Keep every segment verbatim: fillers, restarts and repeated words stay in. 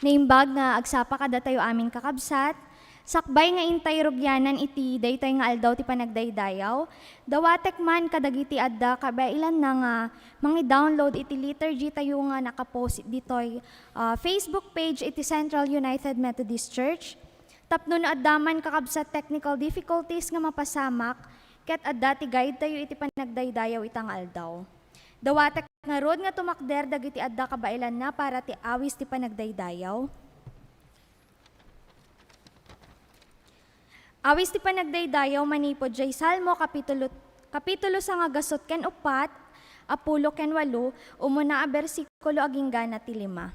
Naimbag nga agsapa kadatayo amin, kakabsat. Sakbay nga intay rugianan iti daytoy nga aldaw ti panagdaydayaw, dawatek man kadagiti adda kabailanna nga mangi-download iti liturgy tayo nga nakapost ditoy, ah, Facebook page iti Central United Methodist Church. Tapno no adda man, kakabsat, technical difficulties nga mapasamak, ket adda ti guide tayo iti panagdaydayaw ita nga aldaw. Dawatek ngarud nga tumakder dagiti adda kabailanna para ti awis ti panagdaydayaw. Awis ti panagdaydayaw manipud jay Salmo, kapitulo, kapitulo sangagasut ken uppat, apulo ken walo, umuna a bersikulo agingga na ti lima.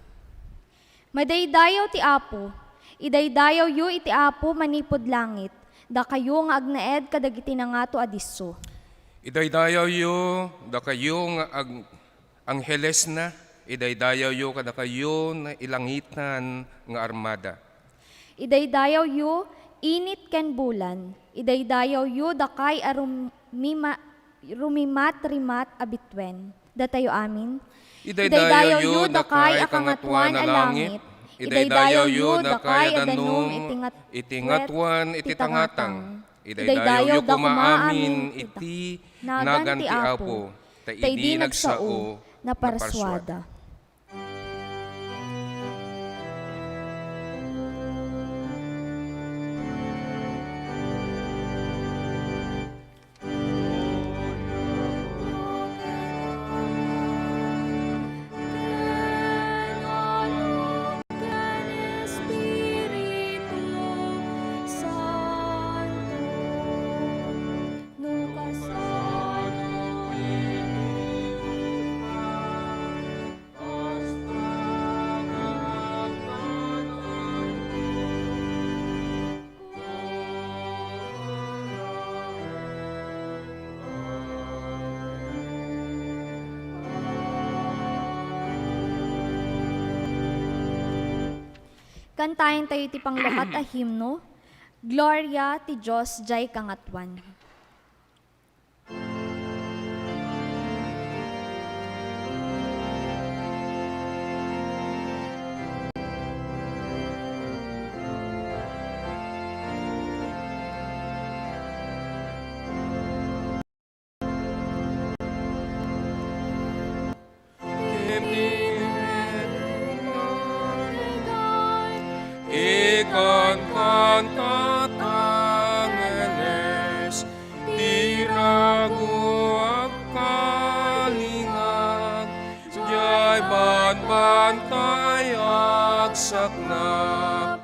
Madaydayaw ti Apo. Idaydayawyo iti Apo manipud langit, dakayo nga agnaed kadagiti nangato a disso. Idaydayawyo, dakayo nga ag-, anghelesna, idaydayawyo kadakayo nga ilangitan nga armada. Idaydayawyo init ken bulan, idaydayawyo dakay a rumima-, rumimat-rimat a bituen. Datayo amin. Idaydayawyo dakay a kangatoan a langit, idaydayawyo dakay a danum iti ngat-, iti ngatoan iti tangatang, idaydayawyo koma amin iti nagan ti Apo, ta idi nagsao, naparsuada. Kantaentayo iti panglukat a himno, Gloria ti Dios jay kangatoan. Ikankanta't angheles, ti ragu a kalingag, jay banbantay agsaknap.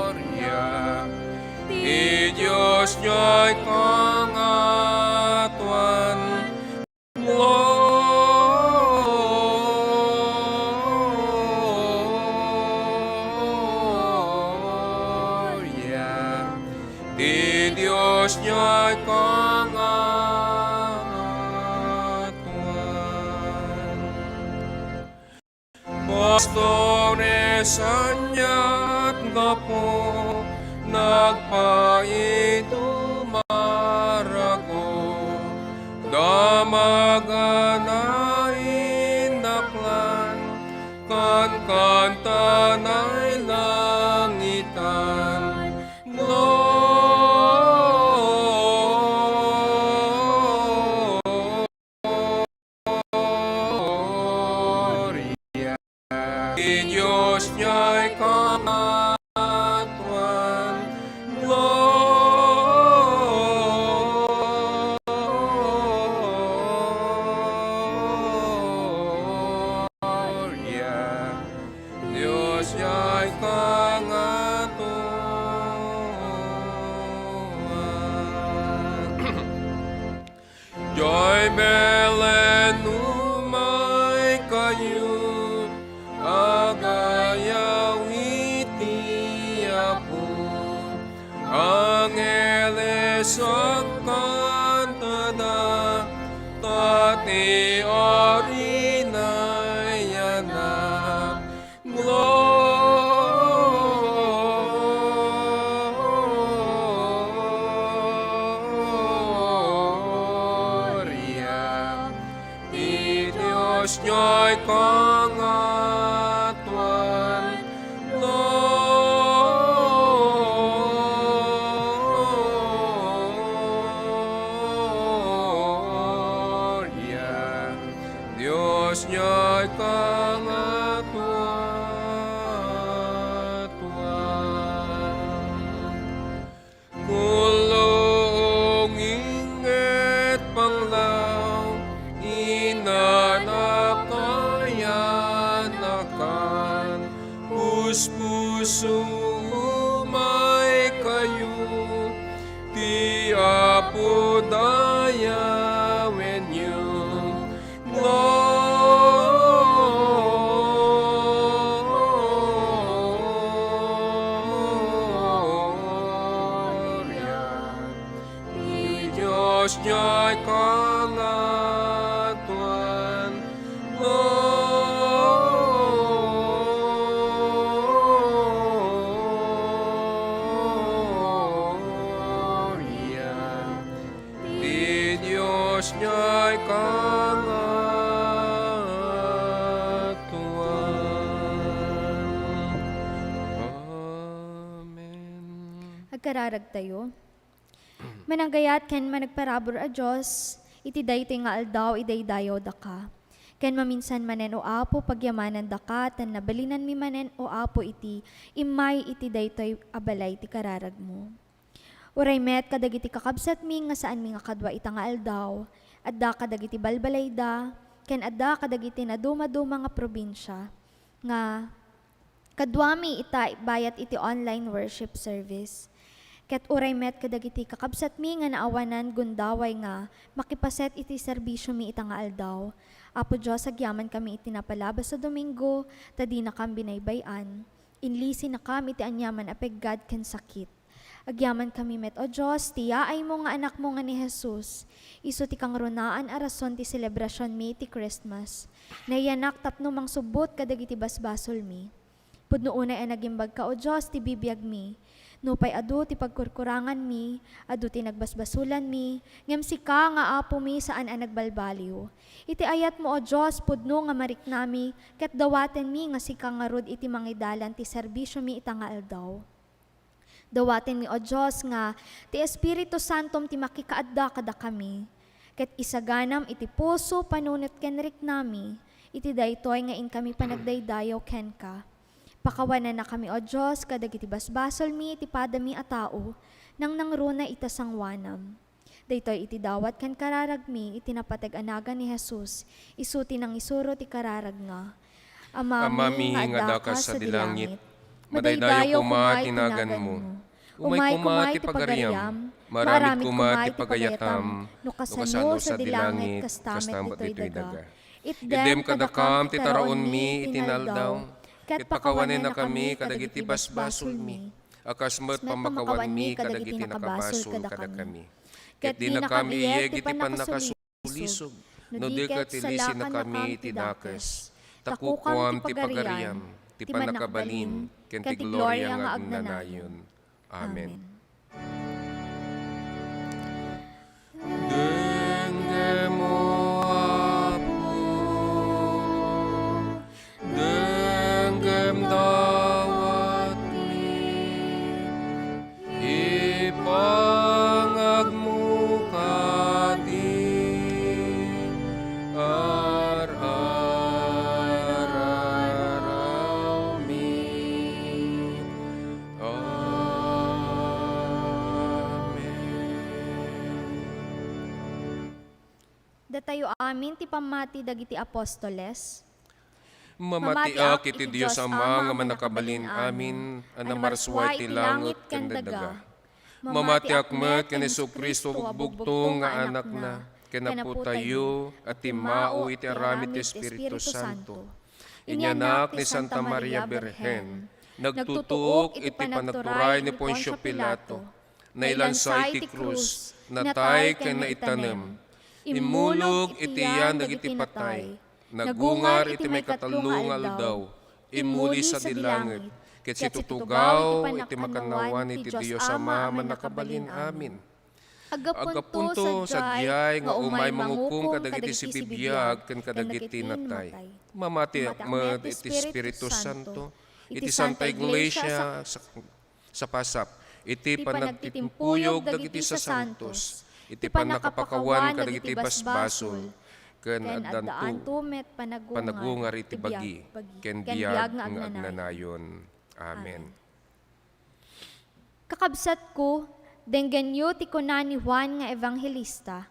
Gloria ti Dios jay kangatoan. Gloria ti Dios jay kangatoan. Pastores, aniat gapu, nagpaitum a ragu, damag a naindaklan, kankantanay langitan. Gloria ti Dios jay kangatoan. Gloria, Dios jay kangatoan. Jay Belen, umaykayo, agayaw iti Apo. Angheles, agkantada, ta ti Ari nayanak. Kangatuan, gloria, Dios diay kangatuan. Kulong inget panglaw, inanakan a kayanakan, puspuso, umay kayo, ti Apo dayawenyo. Gloria, ti Dios diay kangatuan. Gloria, ti Dios diay kangatuan. Amen. Agkararagtayo. Managayat ken managparabur a Dios, iti daytoy nga aldaw, idaydayawdaka. Ken maminsan manen, O Apo, pagyamanandaka, tan nabalinanmi manen, O Apo, iti immay iti daytoy a balay ti kararagmo. Uray met kadagiti kakabsatmi nga saanmi nga kadua ita nga aldaw, adda kadagiti balbalayda, ken adda kadagiti nadumaduma nga probinsia, nga kaduami ita bayat iti online worship service. Ket uray met kadagiti kakabsatmi nga naawanan gundaway nga makipaset iti serbisiomi ita nga aldaw. Apo Dios, agyamankami iti napalabas a Domingo, ta dinakam binaybay-an. Inlisinakam iti aniaman a peggad ken sakit. Agyamankami met, O Dios, ti yaaymo nga Anakmo nga ni Jesus. Isu ti kangrunaan a rason ti selebrasionmi ti Christmas. Nayanak tapno mangsubbot kadagiti basbasolmi. Pudno unay a nagimbaga, O Dios, ti bibiagmi. Nupay adu ti pagkurkuranganmi, adu ti nagbasbasolanmi, ngem sika nga Apomi saan a nagbalbaliw. Iti ayatmo, O Dios, pudno nga mariknami, ket dawatenmi nga sika ngarud iti mangidalan ti serbisiomi ita nga aldaw. Dawatenmi, O Dios, nga ti Espiritu Santom ti makikaadda kadakami, ket isaganam iti puso, panunot ken riknami iti daytoy nga inkami panagdaydayaw kenka. Pakawanannakami, O Dios, kadagiti basbasolmi iti padami a tao, nangnangruna ita sangoanam. Daytoy iti dawat ken kararagmi iti napateg a nagan ni Jesus, isu ti nangisuro ti kararag nga, Amami nga adda kas sadi langit, madaydayaw koma ti naganmo. Umay koma ti pagariam, maaramid koma ti pagayatam, no kasano sadi langit, kasta met ditoy daga. Itdem kadakam ti taraonmi iti naldaw, ket pakawanennakami kadagiti basbasolmi, a kas met pammakawanmi kadagiti nakabasol kadakami. Ket dinakam iyeg iti pannakasulisog, no di ket ilisennakami iti dakes. Ta kukuam ti pagarian, ti pannakabalin, ken ti gloria nga agnanayon. Amen. Denggem, O Apo, denggem dawatmi, ipangagmo kadi ar-ararawmi. Amen. Datayo amin ti pammati dagiti apostoles. Mamatiak iti Dios Ama nga Mannakabalin-amin, a namarsua iti langit ken daga. Mamatiak met ken Jesu-Cristo a bugbugtong nga Anakna, ken Apotayo a timmao iti aramid ti Espiritu Santo. Inyanak ni Santa Maria Birhen, nagtutuok iti panagturay ni Poncio Pilato, nailansa iti krus, natay ken naitanem. Immulog iti yan dagiti patay, nagungar iti maikatlo nga aldaw, immuli sadi langit, ket situtugaw iti makannawan iti Dios Ama a Mannakabalin-amin. Aggapunto sadiay nga umay mangukom kadagiti sibibiag ken kadagiti natay. Mamati met iti Espiritu Santo, iti Santa Iglesia, sa, sapasap, iti panagtitimpuyog dagiti sasantos, iti pannakapakawan kadagiti basbasol, ken addanto met panagungar iti bagi ken biag nga agnanayon. Amen. Kakabsatko, denggenyo ti kuna ni Juan nga Evangelista.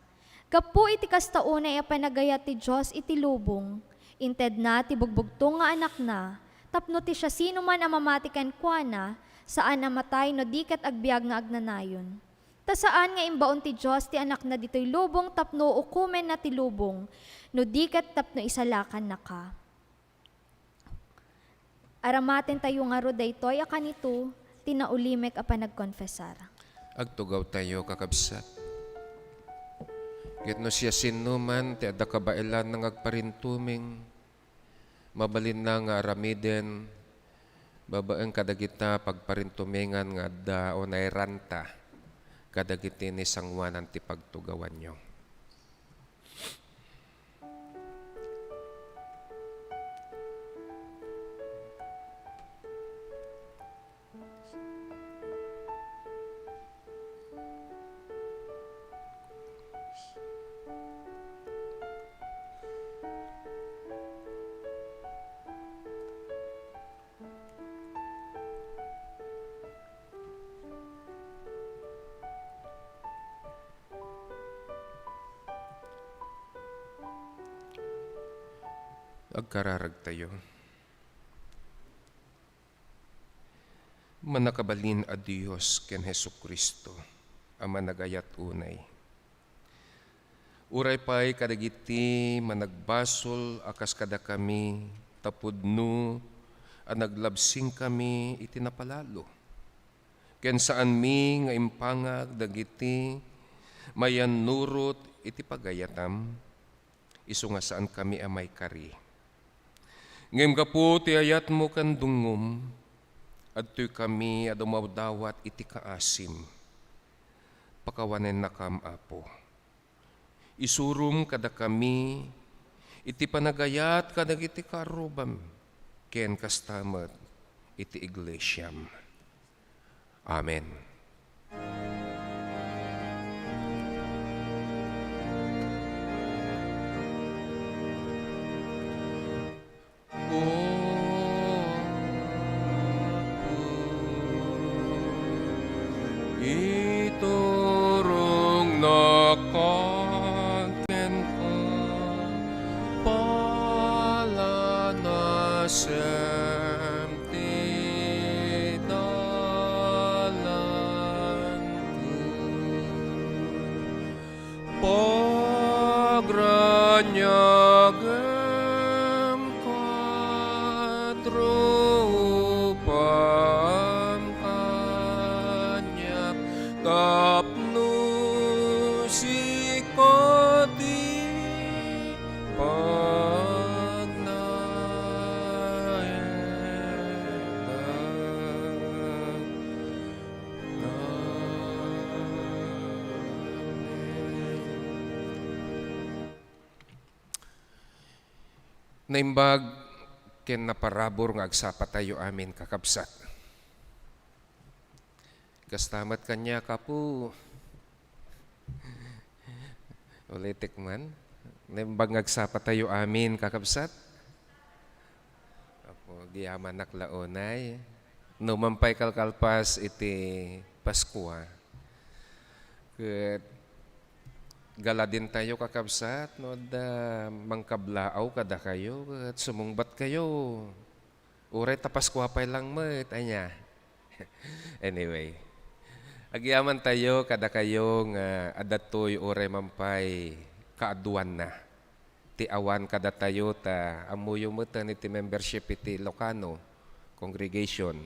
Gapu iti kasta unay a panagayat ti Dios iti lubong, intedna ti bugbugtong nga Anakna tapno ti siasinoman a mamati kenkuana, saan a matay no di ket agbiag nga agnanayon. Ta saan nga imbaon ti Dios ti Anakna ditoy lubong tapno ukomenna ti lubong, no di ket tapno isalakannaka. Aramatentayo ngarud daytoy a kanito ti naulimek a panagkonfesar. Agtugawtayo, kakabsat. Ket no siasinoman ti adda kabaelanna nga agparintumeng, mabalinna nga aramiden babaen kadagita pagparintumengan nga adda o nairanta kadagiti nisanguanan ti pagtugawanyo. Agkararagtayo. Mannakabalin a Dios ken Jesu-Cristo a managayat unay. Uray pay kadagiti managbasol a kas kadakami, ta pudno a naglabsingkami iti napalalo. Ken saanmi nga impangag dagiti mayannurot iti pagayatam, isu nga saankami a maikari. Ngem gapu ti ayatmo ken dungngom, adtoykami a dumawdawat iti kaasim. Pakawanennakam, Apo. Isurom kadakami iti panagayat kadagiti kaarrubam, ken kasta met iti iglesiam. Amen. O Apo, iturongnaka kenka, palanasem ti dalanko. Pagraniagem ket rupam kaniak tapno sika ti pagnaedda. Naimbag ken naparabur nga agsapatayo amin, kakabsat. Kasta met kaniak, Apo. Ulitek man. Naimbag nga agsapatayo amin, kakabsat. Apo, agyamanak la unay. No man pay kalkalpas iti Paskua, ket galadintayo, kakabsat, no adda mangkablaaw kadakayo, ket sumungbatkayo. Uray ta Paskua pay lang met, ania? Anyway, agyamantayo kadakayo nga adda toy uray man pay kaaduanna ti awan kadatayo, ta ammoyo meten iti membership iti Ilocano congregation.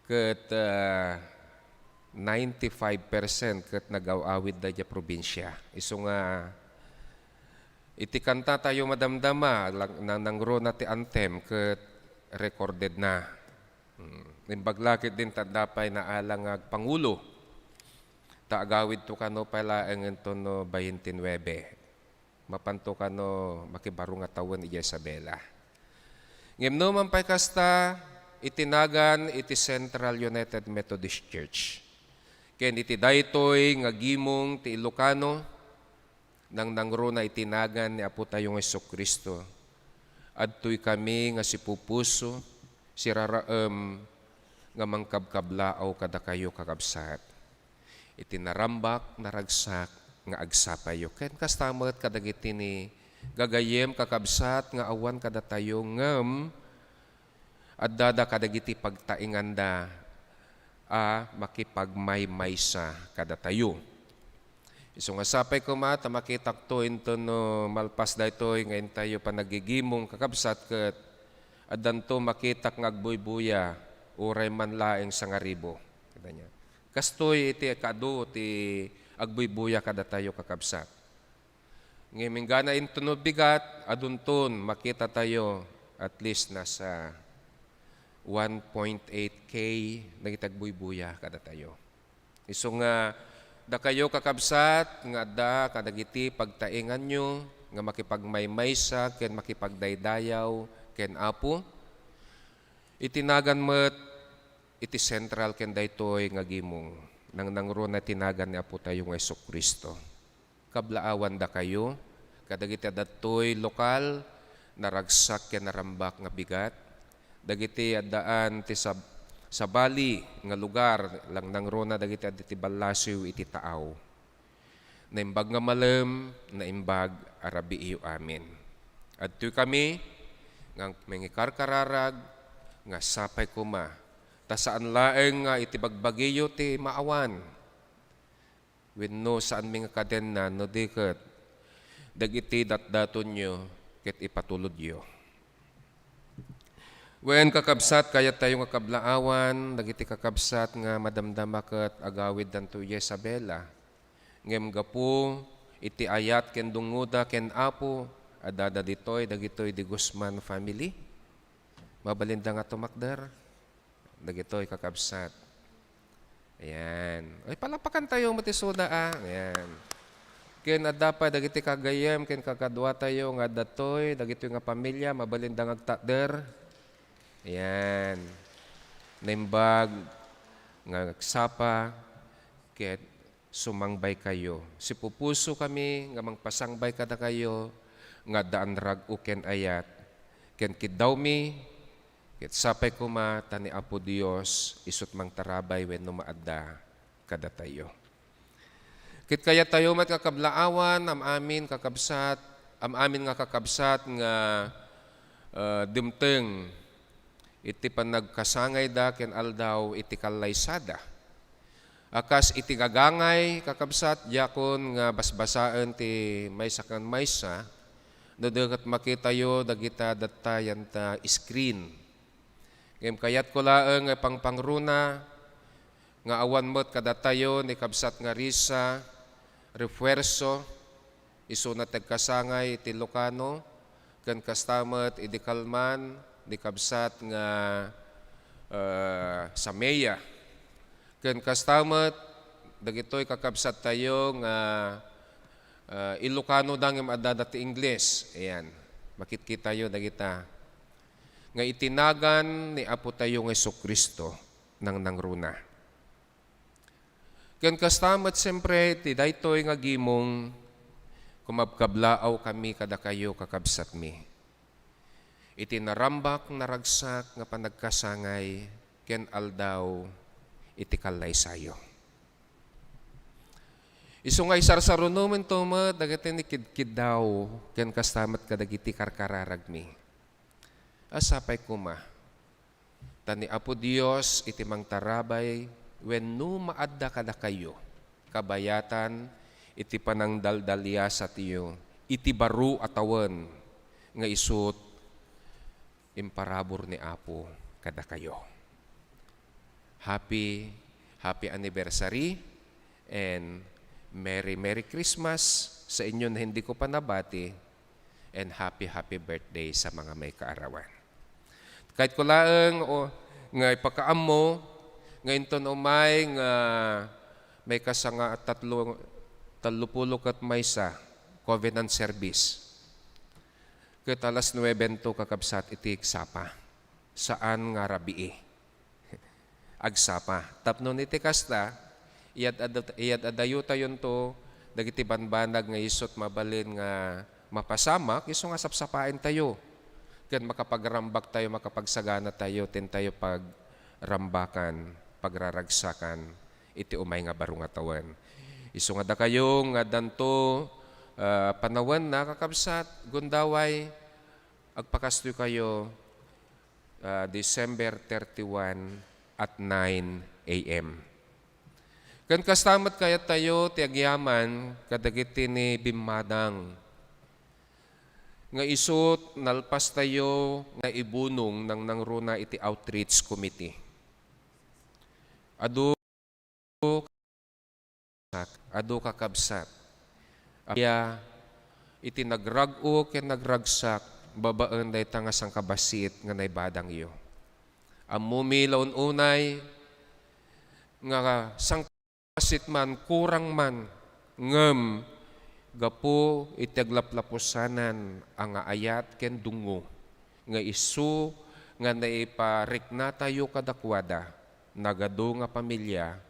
Ket, ah, ninety-five percent ket nagaw-awid daydiay probinsia. Isu nga iti kantatayo madamdama, lang-, na-, nangruna ti anthem ket recorded na. Hmm. Imbag la ketdin ta adda pay naala nga agpangulo. Ta agawidto kano pay laeng inton no baintinuebe. Mapanto kano makibaro nga tawen idiay Isabela. Ngem numan pay kasta, iti nagan iti Central United Methodist Church. Ken iti daytoy nga gimong ti Ilocano, nangnangruna iti nagan ni Apotayo nga Jesu-Cristo, adtoy kami nga sipupuso, siraraem nga mangkabkablaaw kadakayo, kakabsat, iti narambak, naragsak nga agsapayo. Ken kasta met kadagiti ni gagayyem, kakabsat, nga awan kadatayo ngem addada kadagiti pagtaenganda a makipagmaymaysa kadatayo. Isu nga sapay koma ta makitakto inton no malpas daytoy nga intayo panaggigimong, kakabsat, ket addanto makitak nga agbuybuya, uray man laeng sangaribu. Kita niya. Kastoy iti kaadu ti agbuybuya kadatayo, kakabsat. Ngem inggana inton no bigat, adunton makitatayo at least nasa one point eight K dagiti agbuybuya kadatayo. Isu nga dakayo, kakabsat, nga adda kadagiti pagtaenganyo nga makipagmaymaysa ken makipagdaydayaw ken Apo, iti nagan met iti Central ken daytoy nga gimong, nangnangruna iti nagan ni Apotayo nga Jesu-Cristo. Kablaawandakayo kadagiti adda ditoy lokal, naragsak ken narambak nga bigat, dagiti addaan ti sab-, sabali nga lugar, nangnangruna dagiti adda iti ballasiw iti taaw. Naimbag nga malem, naimbag a rabiiyo amin. Adtoy kami nga mangikarkararag nga sapay koma, ta saan laeng nga iti bagbagiyo ti maawan wenno saanmi nga kadenna no di ket dagiti datdatonyo ket ipatulodyo. Wen, kakabsat, kayattayo nga kablaawan dagiti kakabsat nga madamdama ket agawiddanto idiay Isabela. Ngem gapu iti ayat ken dungngoda ken Apo, addada ditoy dagitoy De Guzman family. Mabalinda nga tumakder dagitoy, kakabsat. Ayan. Ay, palakpakantayo met isuna, a. Ayan. Ken adda pay dagiti kagayyem ken kakaduatayo nga adda toy, dagitoy nga pamilia, mabalinda nga agtakder. Ayan. Naimbag nga agsapa ket sumangbaykayo. Sipupusokami nga mangpasangbay kadakayo nga addaan rag-o ken ayat, ken kiddawmi, ket sapay koma ta ni Apo Dios isut' mangtarabay wenno maadda kadatayo. Ket kayattayo met nga kablaawan, am-amin, kakabsat, am-amin nga kakabsat nga, ah, dimteng iti panagkasangayda ken aldaw iti kallaysada. A kas iti gagangay, kakabsat, diakon nga basbasaen ti maysa ken maysa, no di ket makitayo dagita datta yanta screen. Ngem kayatko laeng nga pangpangruna nga awan met kadatayo ni kabsat nga Risa Refuerzo, isuna ti agkasangay iti Ilocano, ken kasta met idi kalman ni kabsat nga, eh, Samea. Ken kasta met dagitoy kakabsattayo nga, eh, Ilocano da ngem addada ti Ingles. Ayan, makitkitayo dagita. Nga iti nagan ni Apotayo nga Jesu-Cristo, nangnangruna. Ken kasta met, siempre, ti daytoy nga gimong, kumabkablaaw kami kadakayo, kakabsatmi, iti narambak, naragsak nga panagkasangay ken aldaw iti kallaysayo. Isu nga isarsarunominto met dagiti ni kidkiddaw ken kasta met kadagiti karkararagmi. A sapay koma, ta ni Apo Dios iti mangtarabay wenno maadda kadakayo kabayatan iti panangdaldaliasatyo iti baro a tawen nga isut' imparabur ni Apo kadakayo. Happy, happy anniversary and Merry, Merry Christmas sa inyo nga hindi ko pa nabati, and happy, happy birthday sa mga may kaarawan. Kayatko laeng, o, nga ipakaammo nga inton umay nga May kasanga a tatlo, tallopulo ket maysa, covenant service. Ket alas nuebe to, kakabsat, iti agsapa. Saan nga rabii. Agsapa. Tapno iti kasta, iyad-, ad-, iyad-adayotayonto dagiti banbanag nga isut' mabalin nga mapasamak, isu nga sapsapaentayo. Ket makapagrambaktayo, makapagsaganatayo, tintayo pagrambakan, pagraragsakan iti umay nga baro nga tawen. Isu nga dakayo nga addanto, ah, panawenna, kakabsat, gundaway, agpakastoykayo, ah, December thirty-one at nine A M. Ken kasta met kayattayo ti agyaman kadagiti ni bimmadang nga isut' nalpastayo nga ibunong nangnangruna iti outreach committee. Adu kakabsat, adu kakabsat. Apay iti nagrag-o ken nagragsak babaen dayta nga sangkabassit nga naibadangyo. Ammomi la un-unay nga sangkabassit man, kurang man, ngem gapu iti aglaplapusanan a nga ayat ken dungngo nga isu nga naipariknatayo kadakuada, nagadu nga pamilia,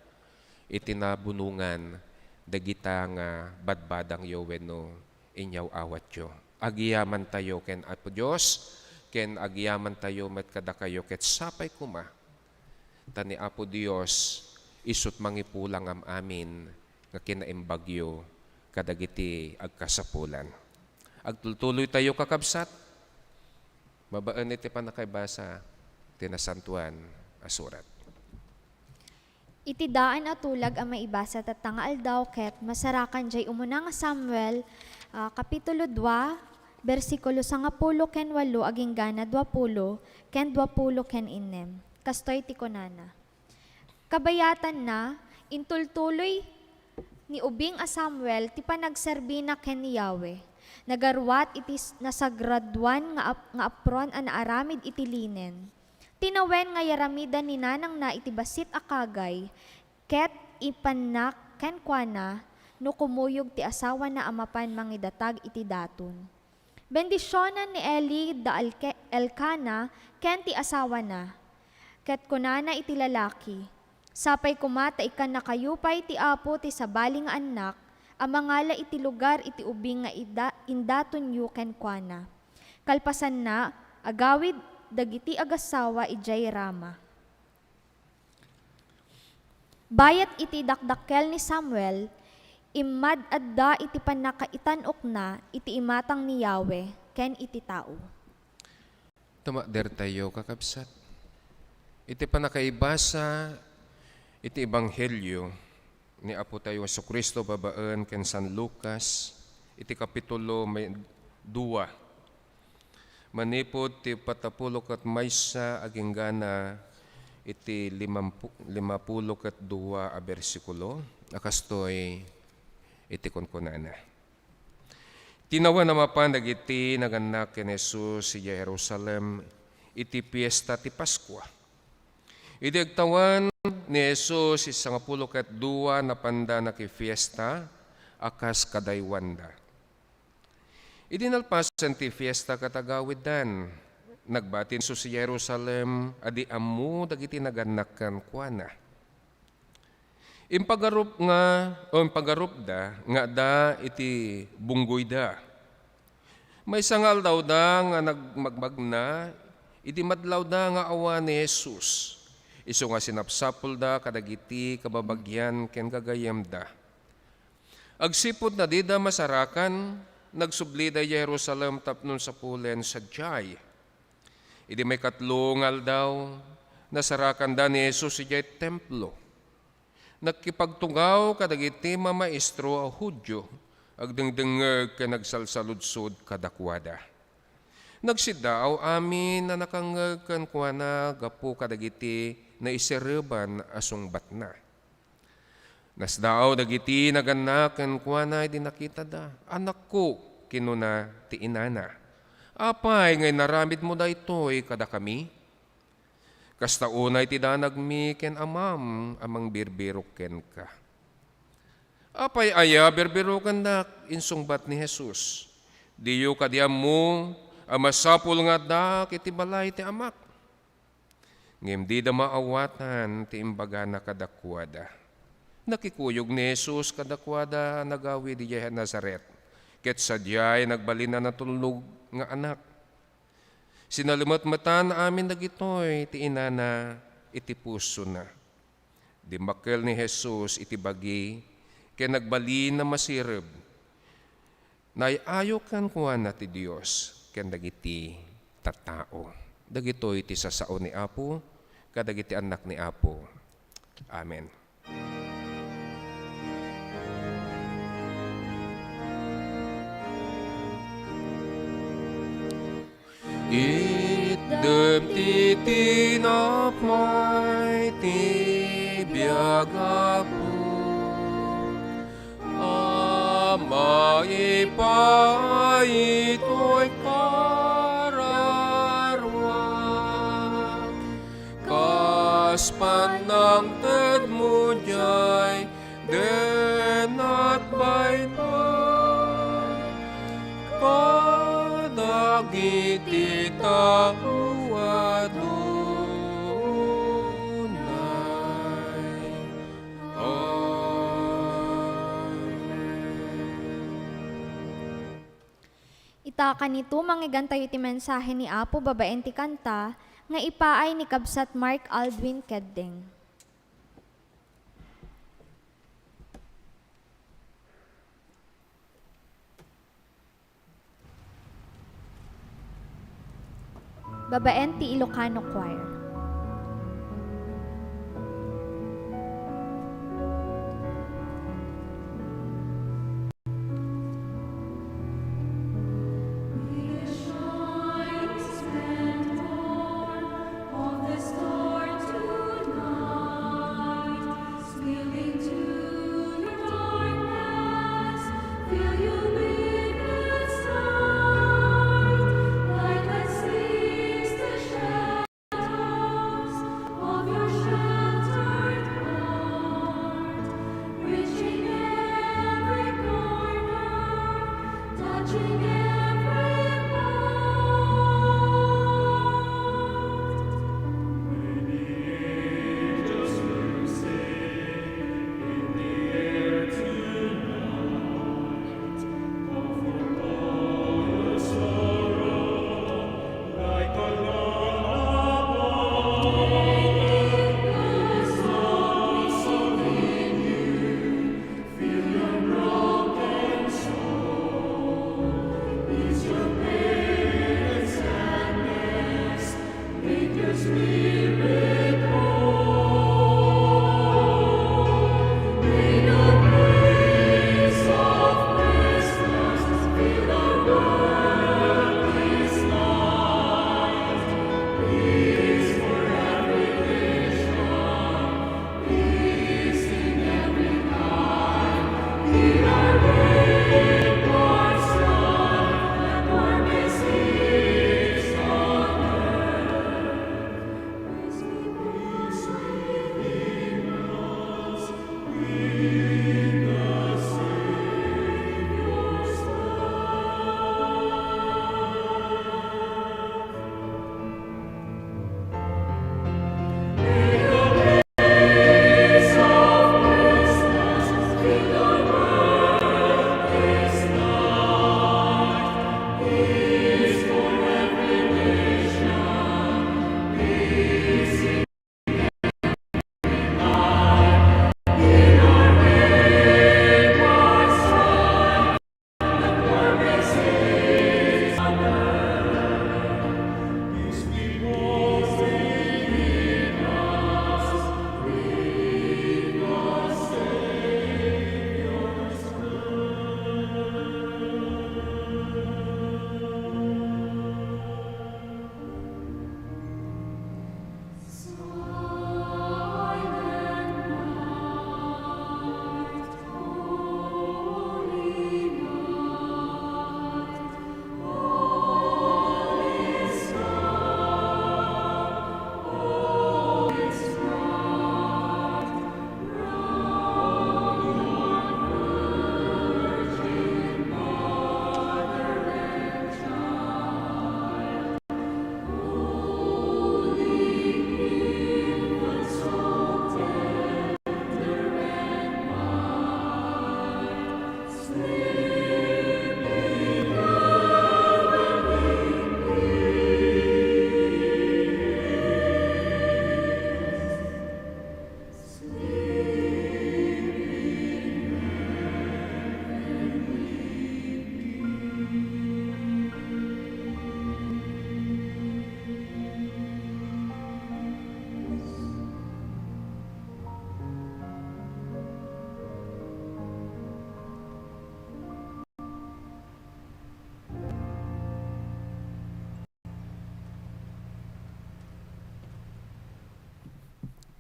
iti nabunongan dagita nga badbadangyo wenno inyaw-awatyo. Agyamantayo ken Apo Dios, ken agyamantayo met kadakayo ket sapay koma ta ni Apo Dios isut' mangipulang am-amin nga kinaimbagyo kadagiti agkasapulan. Agtultuloytayo, kakabsat, babaen iti pannakaibasa ti Nasantoan a Surat. Iti daan a tulag a maibasa tatta nga aldaw ket masarakan diay umuna nga Samuel, ah, kapitulo dua, bersikulo sangapulo ken walo agingga na duapulo ken duapulo ken innem. Kastoy ti kunana: Kabayatanna, intultuloy ni ubing a Samuel ti panagserbina ken ni Yahweh. Nagaruat iti s-, nasagradoan nga ap-, nga apron a naaramid iti linen. Tinawen nga yaramidan ni nanangna iti bassit a kagay, ket ipannak kenkuana no kumuyog ti asawana a mapan mangidatag iti daton. Bendisionan ni Eli da Elke-, Elcana ken ti asawana, ket kunana iti lalaki, "Sapay koma ta ikkannakayo pay ti Apo ti sabali nga annak a mangala iti lugar iti ubing nga ida-, indatonyo kenkuana." Kalpasanna, agawid dagiti agassawa idiay Rama. Bayat iti dakdakkel ni Samuel, immad-adda iti pannakaitan-okna iti imatang ni Yahweh ken iti tao. Tumakdertayo, kakabsat, iti pannakaibasa iti Ebanghelio ni Apotayo Jesu-Cristo babaen ken San Lucas, iti kapitulo may-, dua. Manipud ti uppat a pulo ket maysa agingga na iti limampu-, limapulo ket dua a bersikulo, a kastoy iti kunkunana: Tinawen a mapan dagiti nagannak ken Jesus idiay Jerusalem iti fiesta ti Paskua. Idi agtawen ni Jesus iti sangapulo ket dua, napanda nakifiesta a kas kadaywanda. Idi nalpasen ti fiesta ket agawiddan, nagbati ni Jesus idiay Jerusalem a di ammo dagiti nagannak kenkuana. Impagarup nga, o impagarupda nga adda iti bunggoyda. Maysa nga aldawda nga nagmagbagna, idi madlawda nga awan ni Jesus. Isu nga sinapsapulda kadagiti kababagian ken gagayyemda. Agsipud na dida masarakan, nagsublida idiay Jerusalem tapno sapulen sadiay. Idi maikatlo nga aldaw, nasarakanda ni Jesus idiay Templo. Nakipagtugaw kadagiti mamaestro a Judio, agdengdengngeg ken agsalsaludsod kadakuada. Nagsiddaaw amin a nakangngeg kenkuana gapu kadagiti naisereban a sungbatna. Nasdaaw dagiti nagannak kenkuana idi nakitada. "Anakko," kinuna ti inana, "apay nga inaramidmo daytoy kadakami? Kasta unay ti danagmi ken amam a mangbirbirok kenka." "Apay aya birbirokennak?" insungbat ni Jesus. "Diyo kadi ammo a masapul nga addaak iti balay ti Amak?" Ngem dida maawatan ti imbagana kadakuada. Nakikuyog ni Jesus kadakuada a nagawid idiay Nazaret, ket sadiay nagbalin a natulnog nga anak. Sinalemetmetan amin dagitoy ti inana iti pusona. Dimmakkel ni Jesus iti bagi ken nagbalin a masirib. Naay-ayo kenkuana ti Dios ken dagiti tattao. Dagitoy ti sasao ni Apo kadagiti annak ni Apo. Amen. Itdem ti tinapay ti biag, Apo, a maipaay toy kararuak, kas pannangtedmo diay denat baybay kadagiti tao a dunay. Amen. Ita kanito, manggegantayo ti mensahe ni Apo babaen ti kanta nga ipaay ni Kabsat Mark Aldwin Kedding. Babaen ti Ilocano Choir.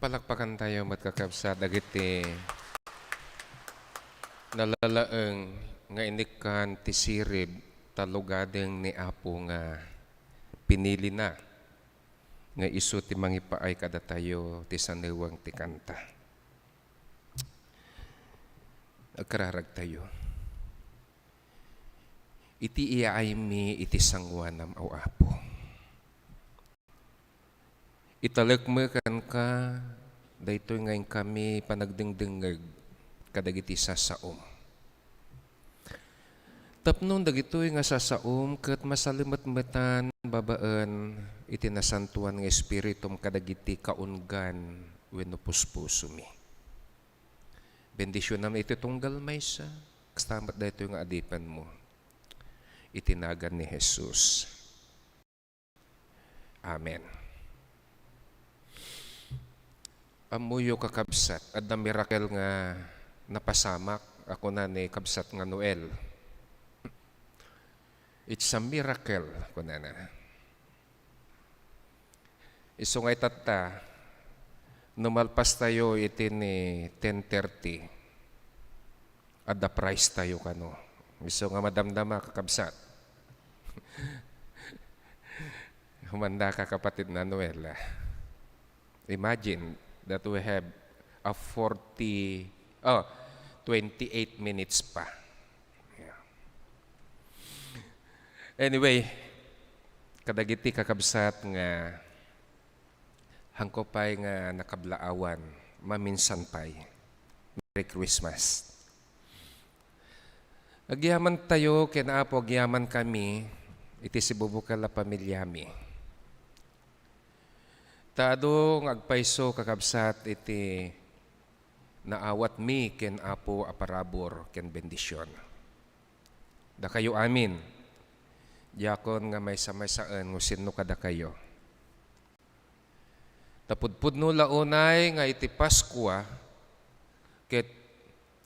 Palakpakantayo met, kakabsat, dagiti nalalaeng nga inikkan ti sirib ta lugadeng ni Apo nga pinilina nga isu ti mangipaay kadatayo ti saneweng ti kanta. Agkararagtayo. Iti iyaaymi iti sangoanam, O Apo. Italekmi kenka daytoy nga inkami panagdengdengngeg kadagiti sasaom. Tapno dagitoy nga sasaom ket masalimetmetan babaen iti Nasantoan nga Espiritum kadagiti kaunggan wenno puspusomi. Bendisionam iti tunggal maysa, kasta met daytoy nga adipenmo. Iti nagan ni Jesus. Amen. Ammoyo, kakabsat, adda miracle nga napasamak, a kuna ni kabsat nga Noel. "It's a miracle," kunana. Isu nga itatta, no malpastayo iti ni ten thirty, adda prize tayo kano. Isu nga madamdama, kakabsat. Humanda ka, kapatid na Noel, ah. Imagine that we have a forty, oh, twenty-eight minutes pa. Yeah. Anyway, kadagiti kakabsat nga hangko pay nga nakablaawan, maminsan pay. Merry Christmas. Agyaman tayo ken Apo, agyaman kami iti sibubukel a pamiliami. Ta adu nga agpayso, kakabsat, iti naawatmi ken Apo a parabur ken bendision. Dakayo amin, diakon nga maysa-maysaen no sinno kadakayo. Ta pudpudno la unay nga iti Paskua, ket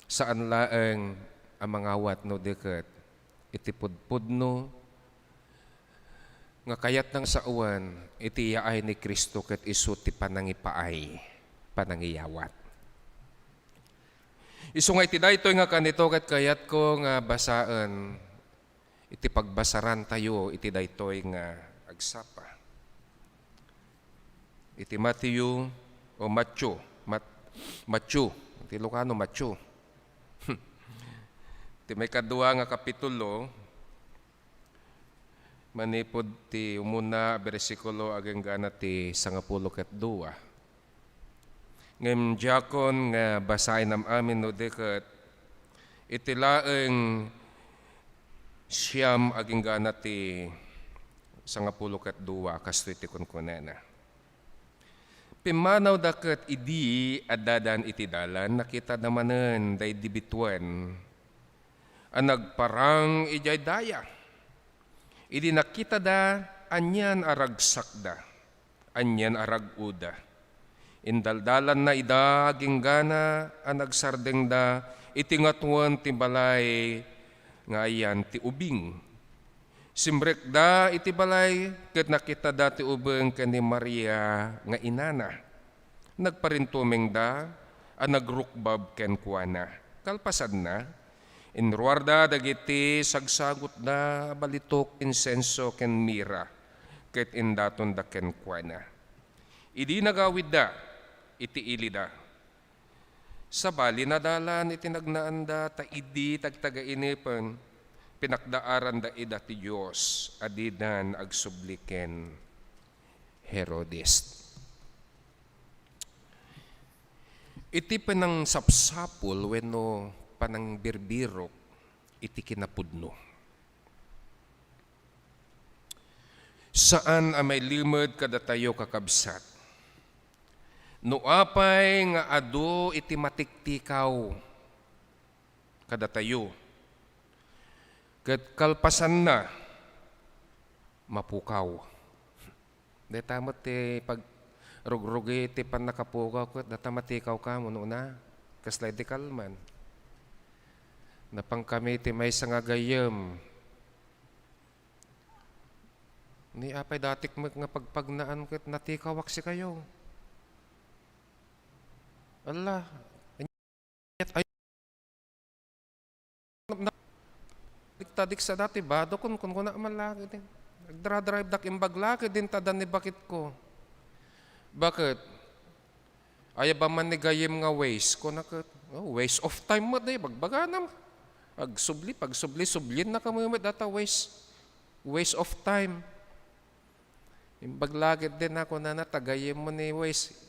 saan laeng a mangawat no di ket iti pudpudno nga kayatna nga sawen iti yaay ni Cristo ket isu ti panangipaay, panangiyawat. Isu nga iti daytoy nga kanito ket kayatko nga basaen iti pagbasarantayo iti daytoy nga agsapa. Iti Mateo, o Mateo, Mat-, Mateo, iti Ilocano, Mateo. Iti maikadua nga kapitulo, manipud ti umuna a bersikulo agingga na ti sangapulo ket dua. Ngem diakon nga basaenam amin no di ket iti laeng siam agingga na ti sangapulo ket dua, kastoy ti kunkunana. Pimmanawda ket idi addadan iti dalan, nakitada manen daydi bituen a nagparang idiay daya. Idi nakitada, anian a ragsakda, anian a rag-oda. Indaldalanna ida aginggana a nagsardengda iti ngatoen ti balay nga ayan ti ubing. Simrekda iti balay ket nakitada ti ubing ken ni Maria nga inana. Nagparintumengda a nagrukbab kenkuana. Kalpasanna, inruarda dagiti sagsagutda a balitok, insenso ken mira, ket indatonda kenkuana. Idi nagawidda iti ilida, sabali nadalan iti nagnaanda, ta idi tagtagainepen, pinakdaaranda ida ti Dios a didan agsubli ken Herodes. Iti panangsapsapul wenno panangbirbirok iti kinapudno. Saan a mailimed kadatayo, kakabsat, no apay nga adu iti matiktikaw kadatayo, ket kalpasanna, mapukaw. Dayta met ti pagrugrugi ti pannakapukaw ket data matikawka, mano una. Kasla idi kalman. Napankami ti maysa nga gayyem. Ni apay datik met nga pagpagnaan ket natikawak sikayo. Ala, ay, na, na, dikta, diksa dati, bado kun, kun kuna man lagi din. Nagdra-drive dak imbag lagi din, ta dan ni bakit ko. Bakit? Aya ba man ni gayyem nga waste? Kuna ket, oh, waste of time met, eh, bagbaganam. Agsubli, pagsubli, sublin na kami met data waste. Waste of time. Imbag lagi din ako, nana, ta gayyem mo ni waste.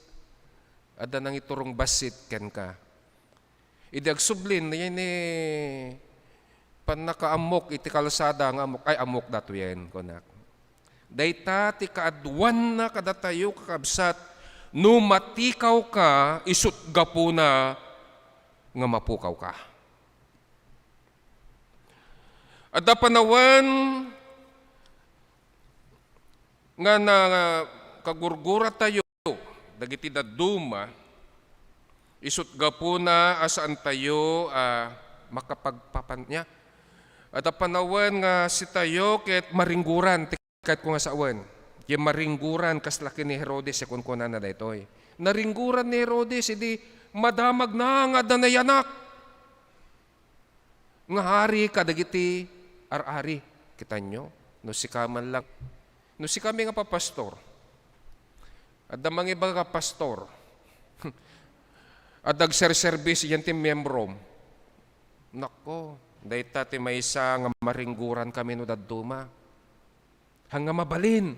Adda nangiturong bassit kenka. Idi agsublin, yan ni pannakaammok iti kalsada nga ammok, ay, ammok datoyen, kunak. Dayta ti kaaduanna kadatayo, kakabsat, no matikaw ka, isut gapuna nga mapukaw ka. Adda panawen nga nakagurguratayo dagiti dadduma, isut gapuna a saantayo a makapagpapan-, nia. Adda panawen nga sitayo ket maringguran ti kayatko nga sawen. Ti maringguran kasla ken ni Herodes, ya kunkunana daytoy. Naringguran ni Herodes idi madamagna nga adda nayanak nga ari kadagiti ar-ari. Kitanyo? No sika man lang, no sikami nga papastor, adda mangibaga nga pastor, adda agserserbis idiay ti miyembrom. Nako, dayta ti maysa nga maringguran kami no dadduma. Haan nga mabalin.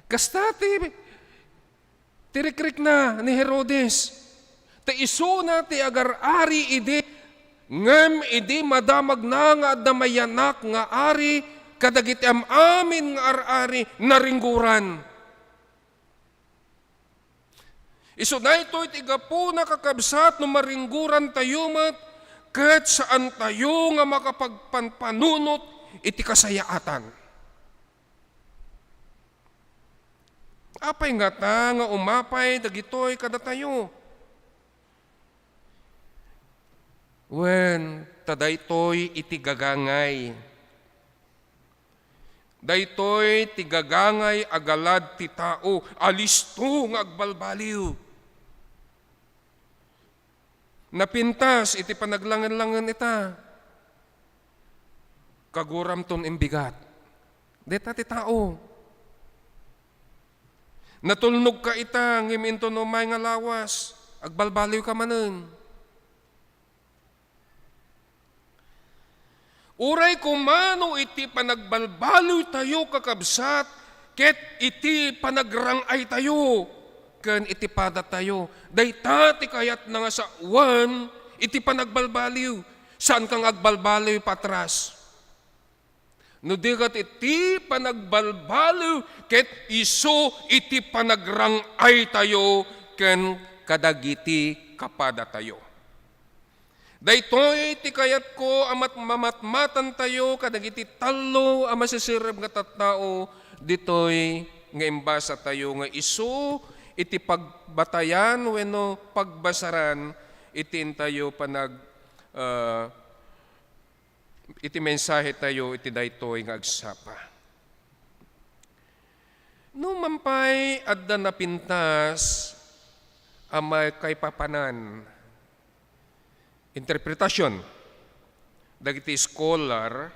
Kasta ti, ti rikrikna ni Herodes. Ta isuna ti agar-ari idi, ngem idi madamagna nga adda mayanak nga ari kadagiti am-amin nga ar-ari, naringguran. Isu daytoy ti gapuna, kakabsat, no maringgurantayo met ket saantayo nga makapagpanpanunot iti kasayaatan. Apay ngata nga umapay dagitoy kadatayo? Wen, ta daytoy iti gagangay. Daytoy ti gagangay a galad ti tao a listo nga agbalbaliw. Napintas iti panaglangen-langen ita. Kaguramton imbigat. Deta ti tao. Natulnog ka ita, ngem inton umay nga lawas, agbalbaliw ka manen. Uray koma no iti panagbalbaliwtayo, kakabsat, ket iti panagrang-aytayo ken iti padatayo, dayta ti kayatna nga sawen iti panagbalbaliw. Saanka nga agbalbaliw patras. No di ket iti panagbalbaliw ket isu iti panagrang-aytayo ken kadagiti kapadatayo. Daytoy ti kayatko a mat-, mamatmatantayo kadagiti tallo a masisirib nga tattao ditoy nga imbasatayo nga isu iti pagbatayan wenno pagbasaran iti intayo panag-, ah, iti mensahetayo iti daytoy nga agsapa. No man pay adda napintas a makaipapanan, interpretasyon, dagiti scholar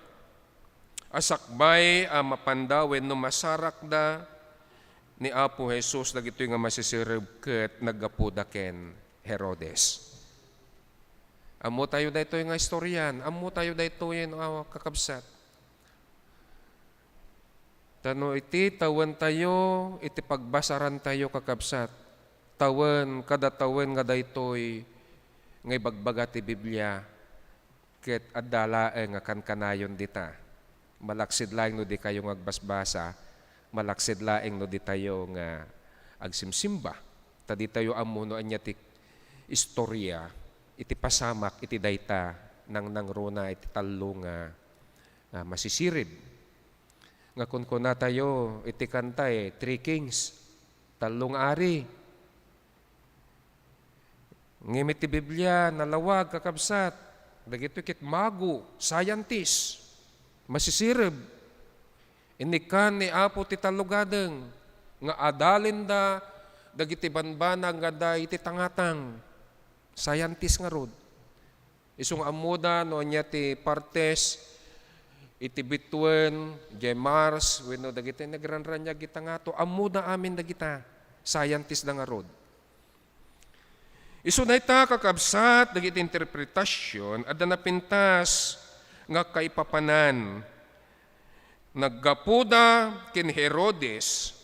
a sakbay a mapanda wenno masarakda ni Apo Jesus dagitoy nga masisirib ket naggapuda ken Herodes. Ammotayo daytoy nga istoryan, ammotayo daytoyen, ah, kakabsat. Ta no iti tawentayo, iti pagbasarantayo, kakabsat, tawen, kada tawen nga daytoy nga ibagbaga ti Biblia, ket adda laeng nga kankanayon dita. Malaksid laeng no dikayo nga agbasbasa, malaksid laeng no ditayo nga agsimsimba. Ta ditayo ammo no ania ti istorya iti pasamak iti dayta nangnangruna iti tallo nga, ah, masisirib. Nga kunkunatayo iti kanta, eh, Three Kings, tallo nga ari. Ngem iti Biblia, nalawag, kakabsat, dagitoy ket mago, scientist, masisirib. Inikkan ni Apo ti tallo gadeng nga adalinda dagiti banbanag nga adda iti tangatang, scientist ngarud. Isu nga ammoda no ania ti partes iti bituen, diay Mars, wenno dagiti nagranraniag iti tangato, ammoda amin dagita, scientist da ngarud. Isu dayta, kakabsat, dagiti interpretasyon, adda napintas nga kaipapanan. Naggapuda ken Herodes,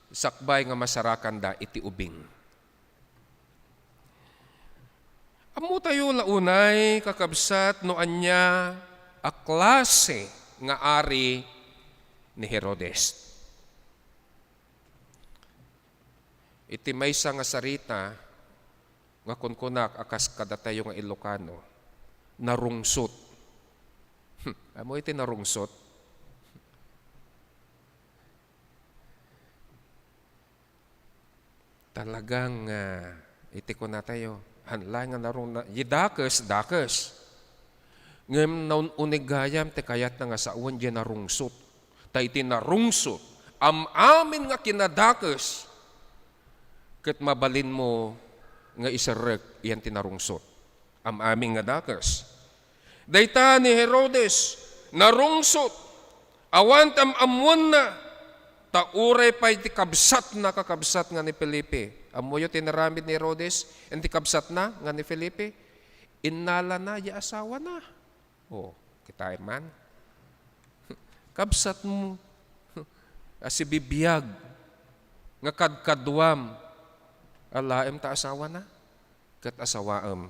sakbay nga masarakanda iti ubing. Ammotayo la unay, kakabsat, no ania a klase nga ari ni Herodes. Iti maysa nga sarita nga kunkunak a kas kadatayo nga Ilocano, narungsot. Hmm, ammo iti narungsot? Talagang, ah, iti kunatayo, han laeng nga narung-, na-, di dakes, dakes. Ngem naun-uneg gayam ti kayatna nga sawen diay narungsot. Ta iti narungsot, am-amin nga kinadakes, ket mabalinmo nga iserrek yan ti narungsot. Am-amin nga dakes. Dayta ni Herodes, narungsot, awan ti am-ammoenna, ta uray pay ti kabsatna, kakabsat nga ni Felipe. Ammoyo ti inaramid ni Herodes, iti kabsatna nga ni Felipe? Innalana ya asawana. O, kitaem man. Kabsatmo a sibibiag nga kadkaduam, alaem ta asawana ket asawaem.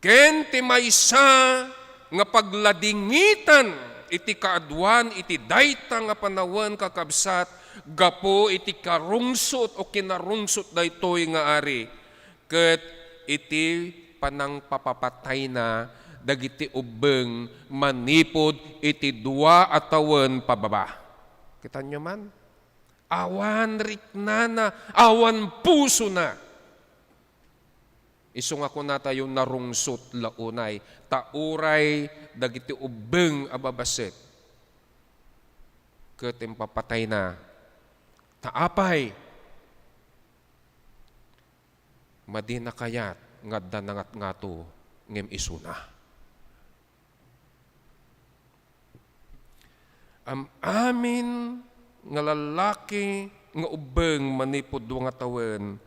Ken ti maysa nga pagladingitan iti kaaduan iti dayta nga panawen, kakabsat, gapu iti karungsot o kinarungsot daytoy nga ari, ket iti panangpapapatayna dagiti ubbeng manipud iti dua a tawen pababa. Kitanyo man? Awan riknana, awan pusona. Isu nga kunatayo, narungsot la unay, ta uray dagiti ubbeng a babassit ket impapatayna. Ta apay? Madina kayat nga adda nangatngato ngem isuna. Am-amin nga lallaki nga ubbeng manipud dua nga tawen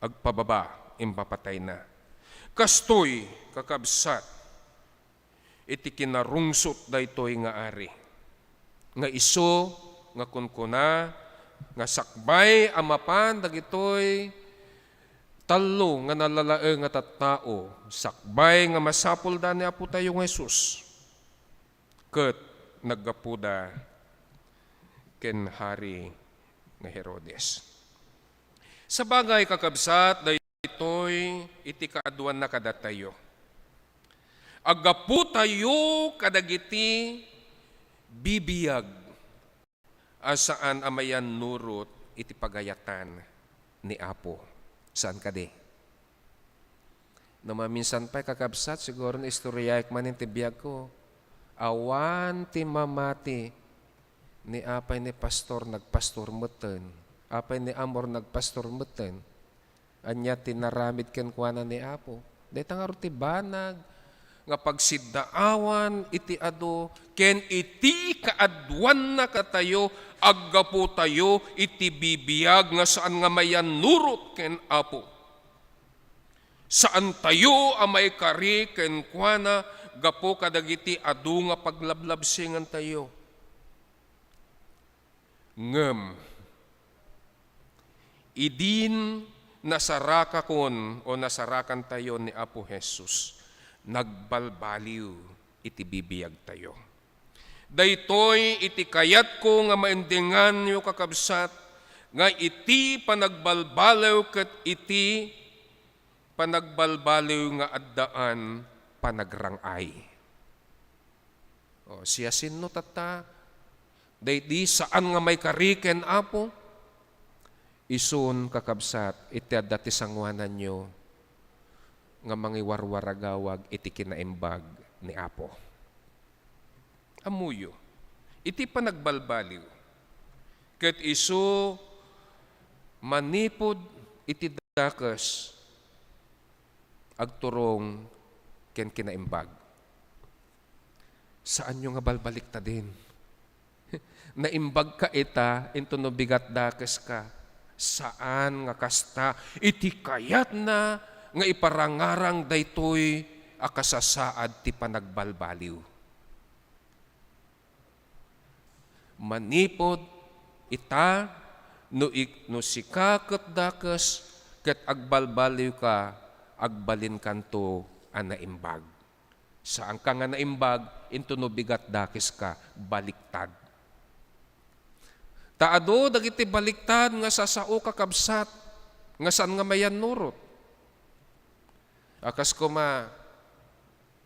agpababa, impapatayna. Kastoy, kakabsat, iti kinarungsot daytoy nga ari, nga isu nga kunkuna nga sakbay a mapan dagitoy tallo nga nalalaeng a tattao, sakbay nga masapulda ni Apotayo nga Jesus ket naggapuda ken Hari nga Herodes. Sabagay, kakabsat, daytoy iti kaaduanna kadatayo. Aggapu tayo kadagiti bibiag a saan a mayannurot iti pagayatan ni Apo. Saan kadi? No maminsan pay, kakabsat, siguro naistoryaek manen ti biagko. Awan ti mamati ni apay ni pastor, nagpastor metten. Apay ni Amor, nagpastor metten. Ania ti naramid kenkuana ni Apo? Dayta ngarud ti banag nga pagsiddaawan iti adu ken iti kaaduanna katayo, aggapu tayo iti bibiag nga saan nga mayannurot ken Apo. Saan tayo a maikari kenkuana gapu kadagiti adu nga paglablabsingan tayo. Ngem, idin nasarakakon o nasarakantayo ni Apo Jesus, nagbalbaliw iti bibiagtayo. Daytoy iti kayatko nga maendinganyo, kakabsat, nga iti panagbalbaliw ket iti panagbalbaliw nga addaan panagrang-ay. O, siasino tatta? Daydi saan nga maikari ken Apo? Isun, kakabsat, iti adda ti sangoananyo nga mangiwarwaragawag iti kinaimbag ni Apo. Ammoyo, iti panagbalbaliw, Ket isu manipud iti dakes, agturong ken kinaimbag. Saanyo nga balbaliktaden. Naimbagka ita, intono bigat dakeska. Saan nga kasta iti kayatna nga iparangarang daytoy a kasasaad ti panagbalbaliw. Manipud ita, no ik-, no sika ket dakes ket agbalbaliwka, agbalinkanto a naimbag. Saanka nga naimbag, intono bigat dakeska, baliktad. Ta adu dagiti baliktad nga sasao, kakabsat, nga saan nga mayannurot. A, kas koma,